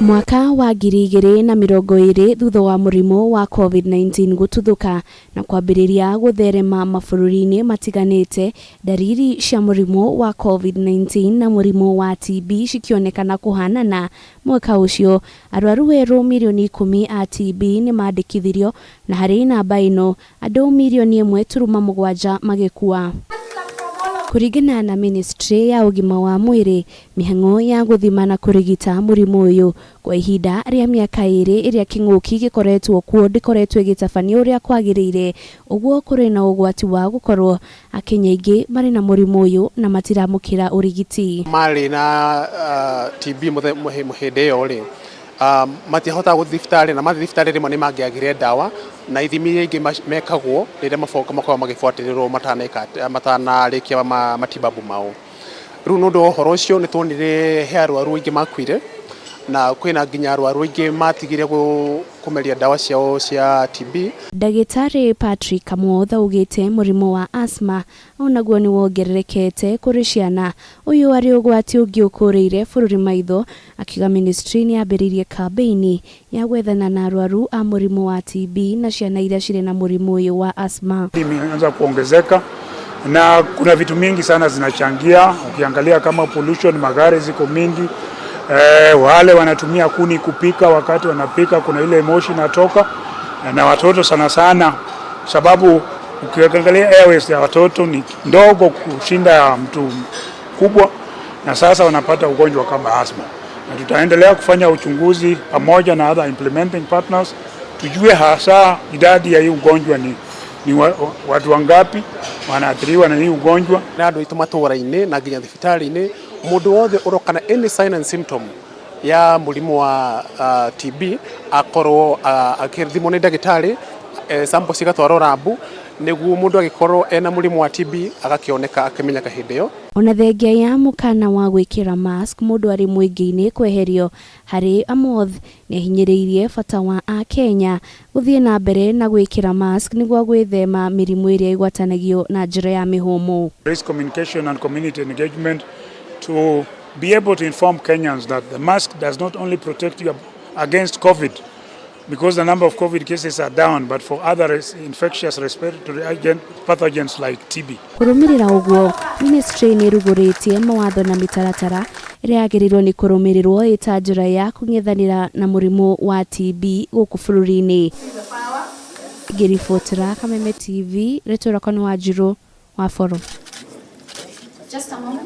Mwaka wa 2020, thutha wa mũrimũ wa COVID-19 gũtuthũka na kwambĩrĩria gũtherema mabũrũri-inĩ matiganĩte, ndariri cia mũrimũ wa COVID-19 na mũrimũ wa TB cikĩonekana kũhanana. Mwaka ũcio arwaru erũ mirioni 10 a TB nĩ mandĩkithirio, na harĩ namba ĩno andũ mirioni 1.7 magĩkua. Kũringana na Ministry ya ũgima wa mwĩrĩ, mĩhang'o ya gũthima na kũrigita mũrimũ ũyũ kwa ihinda rĩa mĩaka 2 ĩrĩa kĩng'ũki gĩkoretwo kuo ndĩkoretwo ĩgĩtabanio ũrĩa kwagĩrĩire. Ũguo kũrĩ na ũgwati wa gũkorwo Akenya aingĩ marĩ na mũrimũ ũyũ na matiramũkĩra ũrigiti. Marĩ na TB hĩndĩ ĩyo rĩ, matiahotaga gũthiĩ thibitarĩ, na mathiĩ thibitarĩ rĩmwe nĩ mangĩagire ndawa na ithimi iria ingĩ mekagwo rĩrĩa makoragwo magĩbuatĩrĩrwo matanarĩkia matibabu mao. Rĩu nĩ ũndũ wa ũhoro ũcio, nĩ tuonire he arwaru aingĩ makuire, na kwĩna nginya arwaru aingĩ matigire kũmeria ndawa ciao cia TB. Ndagĩtarĩ Patrick Kamotho augĩte mũrimũ wa asthma onaguo nĩ wongererekete kũrĩ ciana, ũyũ arĩ ũgwati ũngĩ ũkũrĩire bũrũri maitho. Akiuga ministry nĩ yambĩrĩirie kambĩini ya gwethana na arwaru a mũrimũ wa TB na ciana iria cirĩ na mũrimũ ũyũ wa asthma. Imeanza kuongezeka na kuna vitu mingi sana zinachangia. Ukiangalia kama pollution, magari ziko mingi, wale wanatumia kuni kupika, wakati wanapika kuna ile moshi inatoka, na watoto sana sana, sababu ukiangalia airways ya watoto ni ndogo kushinda ya mtu mkubwa, na sasa wanapata ugonjwa kama asthma. Na tutaendelea kufanya uchunguzi pamoja na other implementing partners tujue hasa idadi ya hii ugonjwa ni watu wangapi wanaathiriwa na hii ugonjwa. Na andũ aitũ matũra-inĩ na nginya thibitarĩ-inĩ, mũndũ wothe ũroka na any sign and symptom ya mũrimũ wa TB akorwo akĩthimwo nĩ ndagĩtarĩ, sample cigatwarwo lab nĩguo mũndũ agĩkorwo ena mũrimũ wa TB agakĩoneka akĩmenyeka hĩndĩ ĩyo. Ona thengia ya mũkana wa gwĩkĩra mask mũndũ arĩ mũingĩ-inĩ kweherio harĩ Amoth, nĩahinyĩrĩirie bata wa Akenya gũthiĩ na mbere na gwĩkĩra mask nĩguo gwĩthema mĩrimũ ĩrĩa ĩgwatanagio na njĩra ya mĩhũmũ. Raise communication and community engagement to be able to inform Kenyans that the mask does not only protect you against COVID, because the number of COVID cases are down, but for other infectious respiratory agent pathogens like TB. Kũrũmĩrĩra ũguo, ministry nĩ ĩrugũrĩtie mawatho na mĩtaratara ĩrĩa yagĩrĩirwo nĩ kũrũmĩrĩrwo ĩta njĩra ya kũng'ethanĩra na mũrimũ wa TB gũkũ bũrũri-inĩ. Ngĩribotera Kameme TV, rĩtwa rĩakwa nĩ Wanjirũ wa Boro.